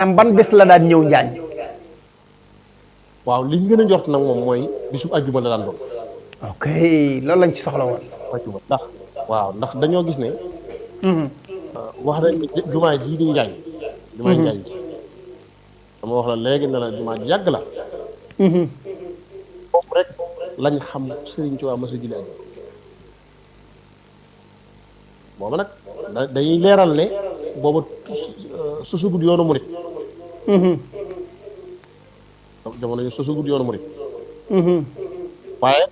am ban bés la daan ñëw Njaañ. waaw liñ gën a njort nag moom mooy bisub ajjuma la daan doon. ok loolu lañ ci soxla woon. ajjuma ndax waaw ndax dañoo gis ne. wax nañ ne jumaa jii di Njaañ. jumaa Njaañ ji dama wax la léegi ne la jumaa ji yàgg la. foofu rek lañ xam Sëriñ Tuubaa mos a julli ajjuma. booba nag dañuy leeral ne booba susugut yoonu murit. jamono yu susugut yoonu murit. waaye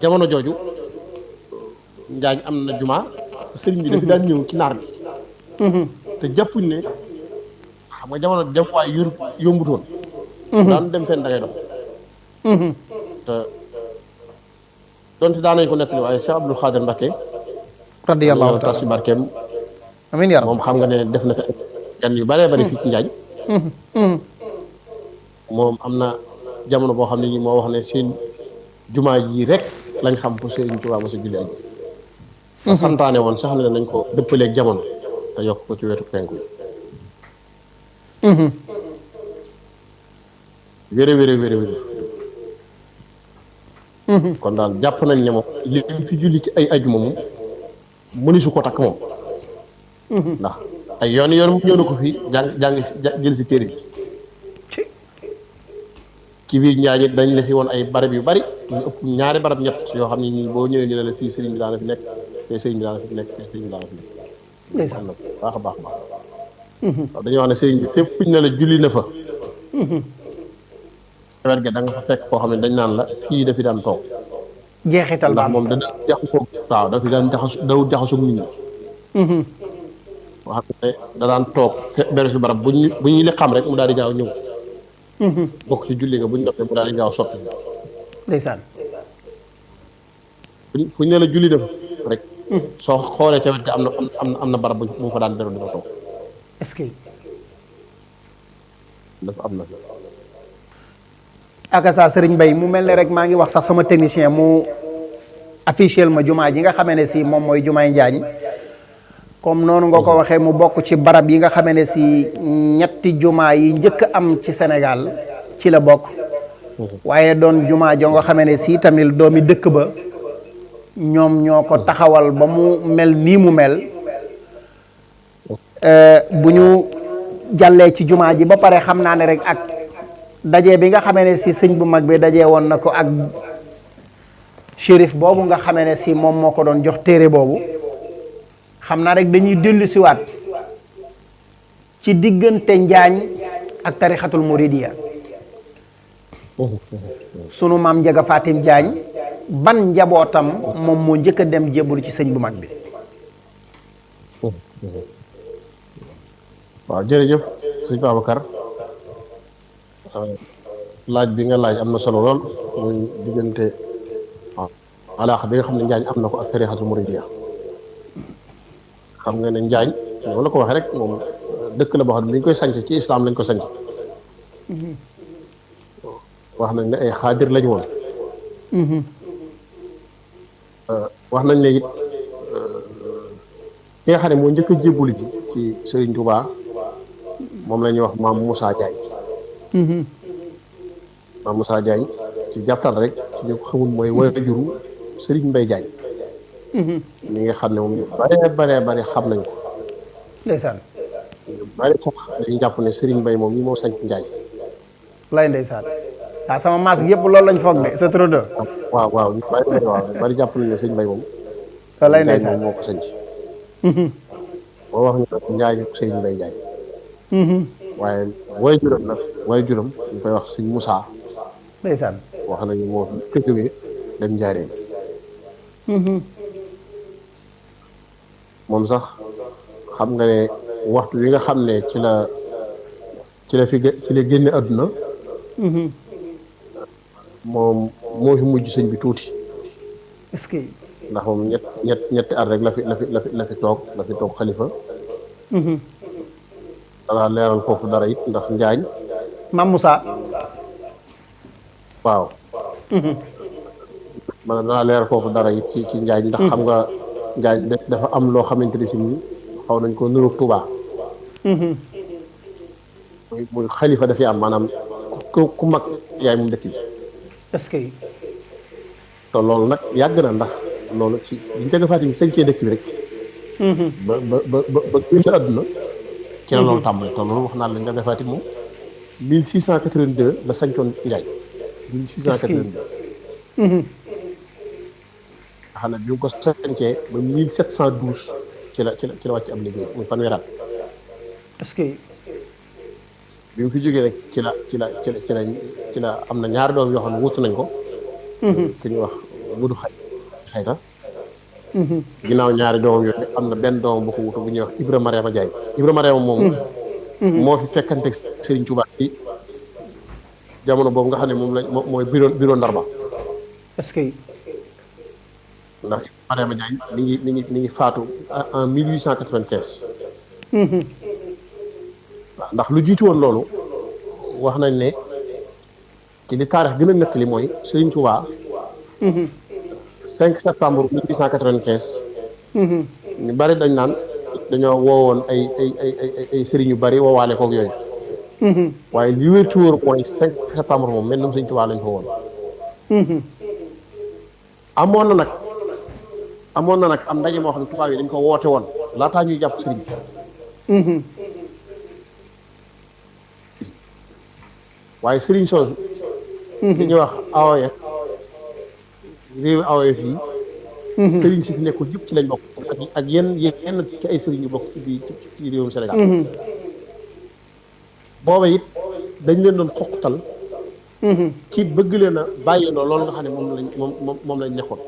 jamono jooju Njaañ am na jumaa sëriñ bi dafa daan ñëw ci naar bi. te jàppuñ ne xam nga jamono dem waaye yombutoon. daan dem fenn da ngay dox. te donte daan nañ ko nettali waaye Cheikh Abdou Khadir Mbacké radiyallahu taala si barkeem amiin yaa moom xam nga ne def na fi gan yu bëree bëri fii ci Njaañ. moom am na jamono boo xam ne nii moo wax ne seen jumaa ji rek lañ xam fu Sëriñ Tuubaa mos a julli aj santaane woon sax ne nañ ko dëppaleeg jamono te yokk ko ci wetu penku yi. wére kon daal jàpp nañ ne moom li fi julli ci ay ajuma moom mënisu ko takk moom. ndax ay yoon ñëw na ko fi jàng jël si téere bi. ci biir Njaañ dañ la fi woon ay barab yu bari ñu ëpp ñaari barab ñett yoo xam ne nii boo ñëwee ñu ne la fii sëriñ bi daana fi nekk fii sëriñ bi daana fi nekk fii sëriñ bi daana fi nekk. ndeysaan baax a baax. waaw dañuy wax ne sëriñ bi fépp fuñ ne la julli na fa. wet ga da nga fa fekk foo xam ne dañ naan la fii dafi daan toog. jeexital ndax moom da jaxasoo waaw dafi daan dawul jaxasoo nit ñi. wax ne da daan toog benn fi barab bu ñuy li xam rek mu daal di gaaw ñëw. bokk ci julli nga bu ñu noppee mu daal di gaaw soppi. ndeysaan. fu ñu ne la julli def rek. soo xoolee ca wet ga am na barab bu mu fa daan beru dina toog. est-ce que. dafa am na. akasa Sëriñ Bay mu mel ne rek maa ngi wax sax sama technicien mu officiel ma jumaa ji nga xamee ne si moom mooy jumaay Njaañ comme noonu nga ko waxee mu bokk ci barab yi nga xamee ne si ñetti jumaa yi njëkk am ci Sénégal ci la bokk. waaye doon jumaa joo nga xamee ne si tamit doomi dëkk ba ñoom ñoo ko taxawal ba mu mel nii mu mel. bu ñu jàllee ci jumaa ji ba pare xam naa ne rek ak daje bi nga xamee ne si sëñ bu mag bi daje woon na ko ak shérif boobu nga xamee ne si moom moo ko doon jox téere boobu xam naa rek dañuy dellu siwaat ci diggante Njaañ ak tarixatul muridiya sunu maam Njaga Fatim Jaañ ban njabootam moom moo njëkk a dem jébbalu ci sëñ bu mag bi. waaw jërëjëf sëñ Babacar laaj bi nga laaj am na solo lool muy diggante waaw alaax bi nga xam ne Njaañ am na ko ak tarixatul muridiya xam nga ne Njaañ loolu la ko waxee rek moom dëkk la boo xam ne bi ñu koy sanc ci islam lañ ko sanc wax nañ ne ay xaadir lañu woon. wax nañ ne it ki nga xam ne moo njëkk a jébbuli ji ci Serigne Touba moom la ñuy wax maam Moussa Diagne. maam Moussa Diagne ci jàttal rek ci ñu ko xamul mooy waajuru Serigne Mbaye Diagne. ñi nga xam ne moom ñu bare xam nañ ko. ndeysaan. bari sax dañuy jàpp ne Serigne Mbaye moom ñi moo sanc Njaañ. lay ndeysaan. waaw sama maas gi yëpp loolu lañ foog de sa trodo. waaw bari jàpp nañ ne Serigne Mbaye moom. lay ndeysaan moom moo ko sanc. boo wax ñu nag Njaañ ak Serigne Mbaye Diagne. waaye waajuram ñu koy wax sëñ Moussa. ndeysaan. wax nañu moo fi jógee dem Njaaréem. moom sax xam nga ne waxtu wi nga xam ne ci la génne àdduna. moom moo fi mujj sëñ bi tuuti. est-ce que. ndax moom ñetti at rek la fi toog xalifa. danaa leeral foofu dara it ndax Njaañ. Mam Moussa. waaw. man danaa leeral foofu dara it ci Njaañ ndax xam nga Njaañ dafa am loo xamante ne si nii xaw nañ ko niru Touba. muy xalifa dafay am maanaam ku mag yaay moom dëkk bi. est-ce que. te loolu nag yàgg na ndax loolu ci biñ Ndiaga Fatim sañcee dëkk bi rek. ba ba ba ba ci àdduna. ci la loolu tàmbali te loolu wax naa la Ndiaga Fatim moom 1682 la sañcoon Njaañ. 1682. nga xam ne bi mu ko sañcee ba 1712 ci la wàcc am liggéey muy fanweeri at. est-ce que. bi mu fi jógee rek ci la am na ñaari doom yoo xam ne wutu nañ ko. ki ñuy wax Mudu Xayta. ginnaaw ñaari doomam yooyu am na benn doomam bu ko wutu bu ñuy wax Ibra Mariama Jaay Ibra Mariama moomu. moo fi fekkante Serigne Touba ci jamono boobu nga xam ne moom lañ mooy bureau Ndarba. est-ce que. ndax Ibra Mariama Jaay mi ngi faatu en 1895. waaw ndax lu jiitu woon loolu wax nañ ne ci li taarix gën a nettali mooy Serigne Touba. 5 septembre 1895. ñu bari dañ naan dañoo woowoon ay sëriñ yu bari woowaale koog yooyu. waaye li wér ci wóor mooy 5 septembre moom mel na Serigne Touba lañ fa woon. amoon na nag am ndaje moo xam ne tubaab yi dañ ko woote woon laataa ñuy jàpp sëriñ bi. waaye sëriñ soosu. li ñuy wax AOF réew AOF yi. sëriñ si fi nekkul yëpp ci lañ bokk ak yenn ci ay sëriñ yu bokk ci réewum Sénégal. booba it dañ leen doon xoqtal. ci bëgg leen a bàyyi loolu nga xam ne moom lañ nekkoon.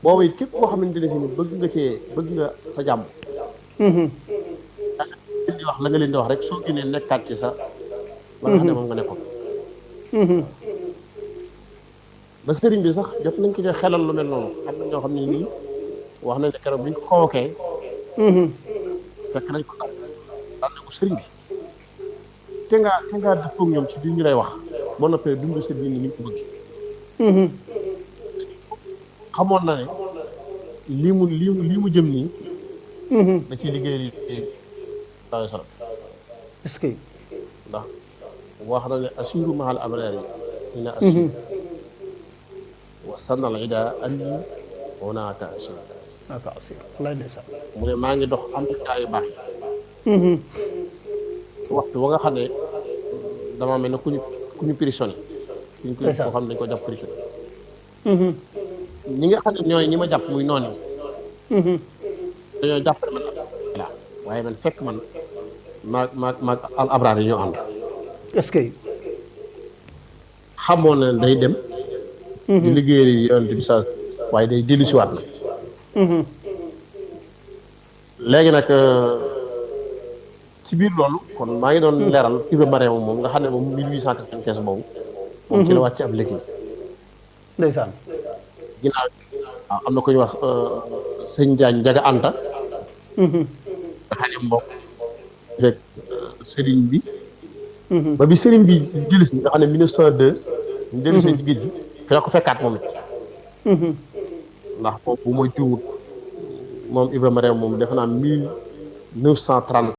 booba it képp koo xamante ne si bëgg nga sa jàmm. la nga leen di wax rek soo génnee nekkaat ci sa. la nga xam ne moom nga nekkoon. ba sëriñ bi sax jot nañ ko jox xelal lu mel noonu am na ñoo xam ne nii wax nañ ne keroog bu ñu ko convoqué. fekk nañ ko daal ne ko sëriñ bi te ngaa dëppoo ak ñoom ci biir ñu lay wax boo noppee dund sa diine ni ñu ko bëgg. xamoon na ne lii mu jëm nii. da ciy liggéey sallallahu alayhi wa sallam. est-ce que. ndax wax na ne asiru mahal abraar yi ñu ne asiru wa sannal ida anni hunaaka asiru mu ne maa ngi dox am gaa yu baax yi. waxtu wa nga xam ne dama mel ne ku ñu prisonnier. koo xam ne dañ ko jàpp prisonnier. ñi nga xam ne ñooy ñi ma jàpp muy noonu yi. dañoo jàpp ne man la waaye man fekk man maag al abraar yi ñoo ànd. est-ce que. xamoon na day dem. di liggéeyal yonent bi saa waaye day dellu si waat na. léegi nag ci biir loolu kon maa ngi doon leeral Ibra Mariama moom nga xam ne moom 1895 boobu. moom ci la wàcc ab liggéey. ndeysaan. ginnaaw waaw am na ko ñu wax sëñ Njaañ Njaga Anta. nga xam ne mbokk fekk sëriñ bi. ba bi sëriñ bi jëli si nga xam ne 1902. ñu dellu see ci géej gi fi la ko fekkaat moom it. ndax boobu mooy juumut moom Ibra Mariama moom defe naa 1930.